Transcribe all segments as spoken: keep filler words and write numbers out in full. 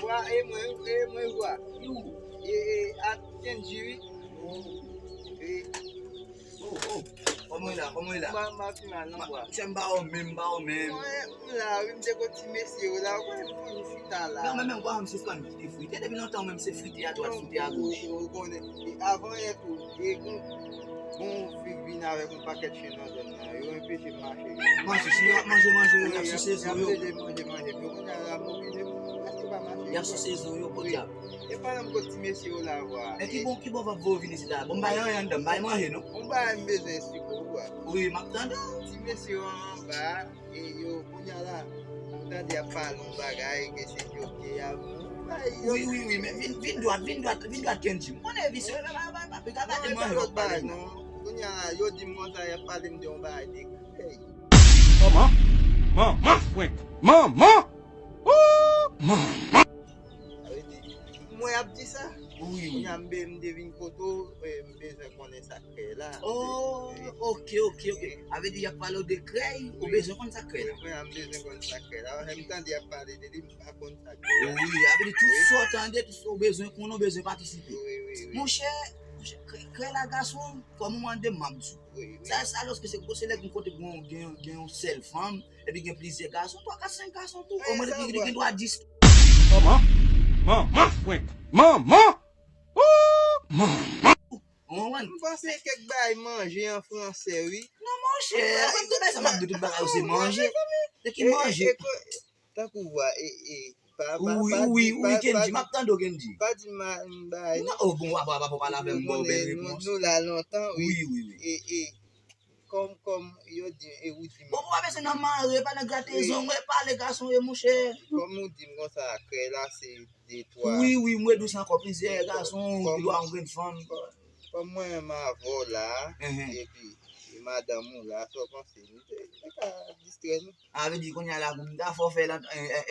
Pa e mwen, e mwen vwa. E, e, a Kendji, wi. E, Oh, oh. Kòman w ye la? Kòman w ye la? M pa, m pa pi mal, non, bwa. Monchè, m ba w menm, m ba w menm. Mwen, m la, wi, m te gon ti mesye yo la, ou konnen m konn chita la. Non, men, men, ou pa janm sispann frite. Depi lontan, ou menm, se frite a dwat, frite a goch. Ou konnen, e avan yè tou, e gon, gon fig vin avèk yon pakèt chen nan zòn nan. Yo enpeche m mache. Manje, si yo ap manje, manje, yo, y ap souse zo yo. Manje, manje, manje. Yo kounye a la, m oblije, m prèske pa mache. Y ap souse zo yo, podyab. E pa nan kot ti mesye yo la, vwa. Men ki bon, ki bon vant vo vin isit la? Bon, m bay anyen anndan, m bay manje, non? Bon, bay m bezwen esplike w, vwa. Wi, m ap tande w. Ti mesye yo anba, e yo, kounye a la, m tande y ap pale yon bagay, ke se joke y ap bay yo. Wi, wi, wi, men vin, vin dwat, vin dwat, vin dwat, Kendji. M konnen visye, pa, pa, pa, pa, pa gade manje w ap pale, non. Kounye a la, yo di m konsa, y ap pale m de yon bagay de kay. Manman, manman, frenk, manman! Ooh, manman! Sa vle di, mwen ap di sa. Wi, wi. Kounye a m be-, m te vin kote w, e, m bezwen konnen sa k krèy la. Oh, ok, ok, ok. Sa vle di y ap pale w de krèy, ou bezwen konn sa k krèy la. Wi, kounye a m bezwen konn sa k krèy la. Paske m tande y ap pale de li, m pa konn sa k krèy la. Wi, sa vle di tout sa w tande, tout sa w bezwen konnen, w bezwen patisipe. Wi, wi, wi. Monchè, monchè, krèy, krèy la gason, kòm ou mande m, m ap di w. Wi, wi. Sa, sa lòske se, se lè gen kote gen, gen, gen yon sèl fanm, epi gen plizyè gason, twa, kat, senk gason tou. Omwen li gen dwa dis. Manman, manman, frenk, manman! Ooh, manman! Ou konprann? M panse kèk bagay manje an fransè, wi. Non, monchè, mwen tout bagay sa m ap di, tout bagay yo se manje. Se ki manje? Tankou vwa, e, e, pa, pa, wi, pa wi, di, wi, pa, Kendji, pa m ap tande w, Kendji. Pa di m bagay, non. Oh, bon, w ap, w ap, w ap pale avè m, bon, bèl repons. Nou, nou la lontan, wi. Wi, wi, wi. E, e, kòm, kòm yo di, e ou di m. Bon, ou pa bezwen nan mare, pa nan grate zong, mwen pale gason, e monchè. Kòm ou di m konsa, krèy la, se de, twa. Wi, wi, m wè dous ankò, plizyè gason, ki dwa yon grenn fanm. Kòm mwen menm avè w la, epi e madanm ou la, sa w panse? Nou te, nou te ka distrè nou. A, vle di, kounye a la, m ta fè w fè l a, a,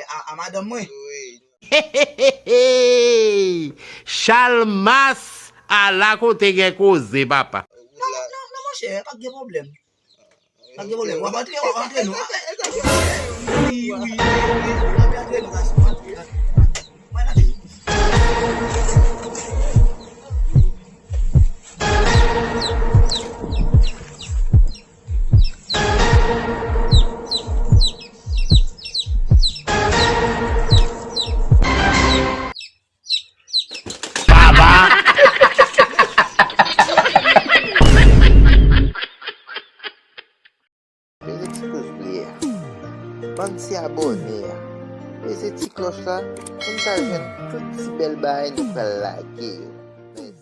a, a madanm mwen. Wi. Chalmas, ala kote gen koze, papa. Non, non, non, monchè, pa gen pwoblèm. Pa gen pwoblèm. W ap antre, w ap antre, non. Wi, wi, wi, wi, w ap antre, non, gason, antre, antre, antre. W ap antre. Baba! Peze ti pouz ble a. Bann ti abòne a. Peze ti klòch la pou n ka jwenn tout ti bèl bagay nou pral lage yo.